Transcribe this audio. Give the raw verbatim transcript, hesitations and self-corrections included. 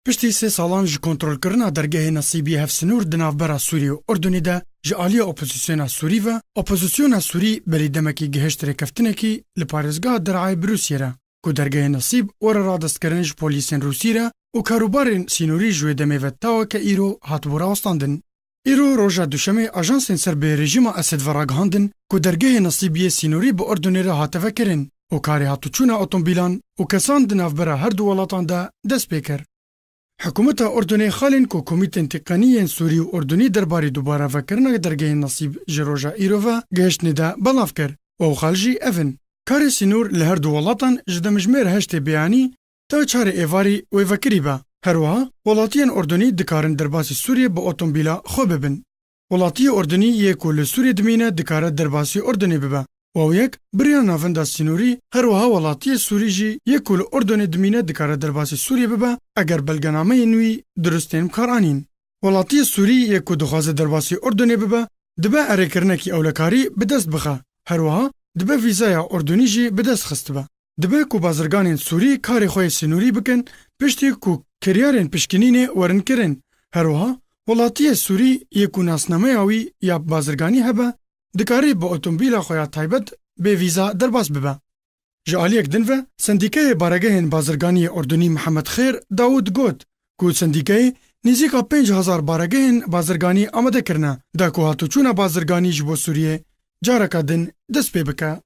Piştî sê salan ji kontrolkirina dergehê Nesîbiyê hevsinûr di navbera Sûriyê û Urdunê de ji aliyê opozisyona Sûrî ve, opozisyona Sûrî berî demekî gihişt rêkeftinekî li parêzgeha Derayê Brûsiyê re, ku dergehê Nesîb were radestkirin ji polîsên Rûsî re û karûbarên sînorî ji wê demê ve ta weke îro hatibû rawestandin. Îro roja Duşemê ajansên ser bi rejîma Esed ve ragihandin ku dergehê Nesîbiyê sînorî bi Urdunê re hate vekirin û karê hatûçûna otomobîlan û kesan di navbera her du welatan de dest pê kir. Hikûmeta Urdunê xalên ku komîtên teqenî yên Sûrî û Urdunî derbarê dubare vekirina dergehê Nesîb ji roja îro ve gihiştinê de belav kir û ew xal jî ev in: Karê sînor li her du welatan ji demjimêr heştê beyanî ta çarê êvarî wê vekirî be. Her wiha welatiyên Urdunî dikarin derbasî Sûriyê bi otomobîla xwe bibin. Welatiyê Urdunî yê ku li Sûriyê dimîne dikare derbasî Urdunê bibe. Û ew yek bi rêya navenda sînorî, her wiha welatiyê Sûrî jî yê ku li Urdunê dimîne dikare derbasî Sûriyê bibe, eger belgenameyên wî durust tên bikaranîn. Welatiyê Sûrî yê ku dixwaze derbasî Urdunê bibe, dibe erêkirinekî ewlekarî bi dest bixe. Her wiha dibe vîzaya Urdunî jî bi dest xistibe. Dibe ku bazirganên Sûrî karê xwe yê sînorî bikin, piştî ku kiryarên pişkinînê werin kirin. Her wiha welatiyê Sûrî yê ku nasnameya wî ya bazirganî hebe, dikarî bi otomobîla xwe ya taybet bê vîza derbas bibe. Ji aliyek din ve, Sendîkeyê Baregehên Bazirganiyê Urdunî Mihemed Xêr Dawûd got ku sendîkeyê nêzîka pênc hezar baregehên bazirganî amade kirine, da ku hatûçûna bazirganî ji bo Sûriyê careka din dest pê bike.